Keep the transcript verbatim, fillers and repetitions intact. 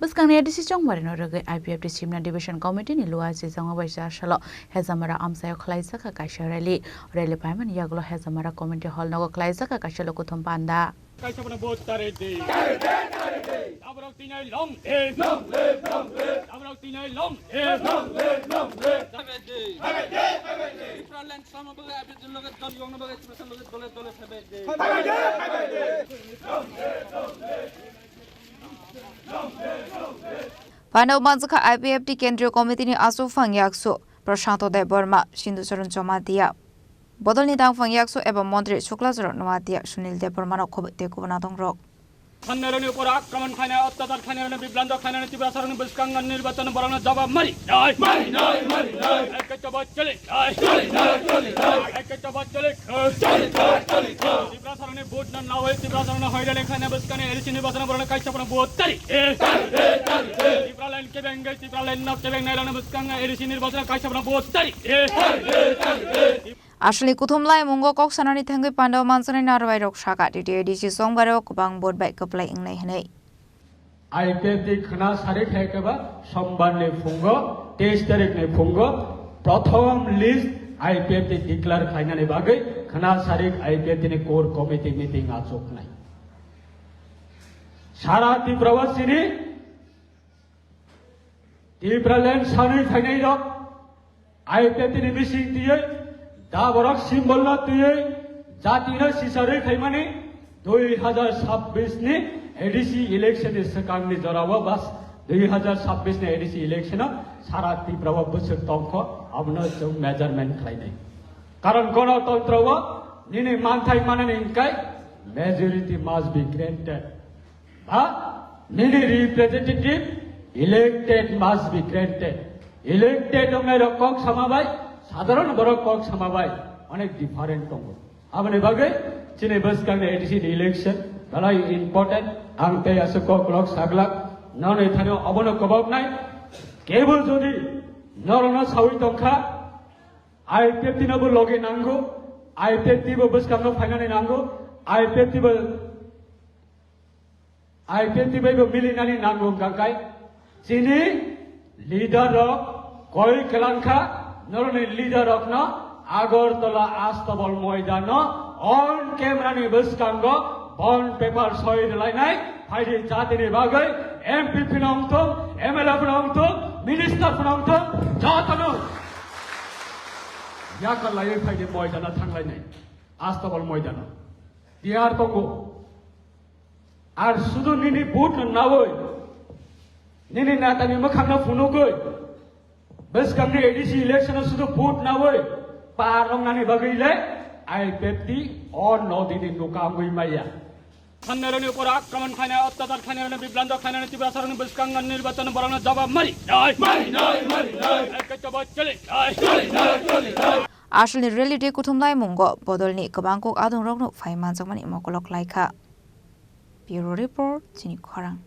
Bwskangni A D C chongbarino rwgwi I P F T Simna Division Committee ni Luachi Jangma bai cha salo Hezamara amchaio khwlaijak kha kaisa rally. Rally phaimani yagulo Hezamara Community Hall nogo khwlaijak kha kaisa lukuthum panda. Kaisa bono vote tari di. Tari di, tari di. Aborok tinai long live. Long live, long live. Aborok tinai long live. Long live, long live. Tari di. Tari di, tari di. Tripura land sama bagwi abis loge dol yong na bagwi Tripura loge dole dole tari di. Tari di, tari di. Phaino manjakha I P F T Kendriya Committee ni Achukphang Yaksu Prashanto Debbarma, Sindhu Charan Jamatia, Bodolni Dangphang Yaksu eba Montri Shukla Charan Noatia, Sunil Debbarma no khoboi tei kubun adongrok. Khannairokni upor akraman khainai, otyachar khainairokni, bibranto khainairokni Tiprasarokni bwskango nirbachon borokno jawab mari nai. Mari nai, mari nai. Ekta jawab choli nai. Choli nai, choli nai. Ekta jawab choli. Choli nai, choli nai. Tiprasarokni vote no nawi, Tiprasarokno hoirani khaina bwskangni A D C nirbachon borokno kaisa phano vote tari. Tari, tari. Tipraland kebengwi, Tipraland no kebengnairokni bwskango A D C nirbachon kaisa phano vote tari. Tari, tari. Aswlni kuthum laimungo kok sanani thangwi panda manjaknai narwai rok sakha, T T A D C chongbarao kwbang vote bai kwplai wngnai hwnwi. I P F T khwna sari khai khe ba sombar ni phungo, teis tarik ni phungo, prothom list I P F T declare khlainani bagwi khwna sari I P F T ni core committee meeting achuknai. Sara Tripura o chini Tipraland sanwi phainai rok, I P F T ni bising twiwi, da borok symbol no twiwi, jati no sicharwi phaimani, dui hajar sabbish ni A D C election ni swkang ni jora o bas, dui hajar sabbish ni A D C election o sara Tripura o bwswk tongkho, abono chwng measurement khlainai. Karon gonotontro o nini manthai manani hwnkhe majority must be granted. Ba nini representative elected must be granted. Elected wngnai rok kok sama bai, sadharon borok kok sama bai onek different tongo. Aboni bagwi chini bwskangni A D C ni election belai important. Ang tei aswk kok rok saglak, nonwi thani obono koboknai. Kebo jodi norokno sawi tongkha, I P F T no bo logi nango, I P F T bo bwskango phainani nango, I P F T bo I P F T bai bo milinani nango hwnkha khe chini leader rok koi kwlangkha, norokni leader rokno Agartala Astabal moidano on camera ni bwskango bond paper soi rwlainai, phaidi jatini bagwi M P phano wngthung, M L A phano wngthung, minister phano wngthung, jotono yakal laiwi phaidi moidano thanglainai, Astabal moidano. Tiyar tongo. Ar sudu nini vote no nawi, nini netani mwkhangno phunugwi, bwskangni A D C election o sudu vote nawi par wngnani bagwi le I P F T o nodini nuka wngwi maya. Khannairokni upor akraman khainai, otyachar khainairokni, bibranto khainairokni Tiprasarokni bwskango nirbachon borokno jawab mari nai. Mari nai, mari nai. Ekta jawab choli nai. Choli nai, choli nai. Aswlni rally tei kuthum laimungo bodolni kwbang kok adongrokno phai manjakmani mokolo khlaikha. Bureau Report, chini khorang.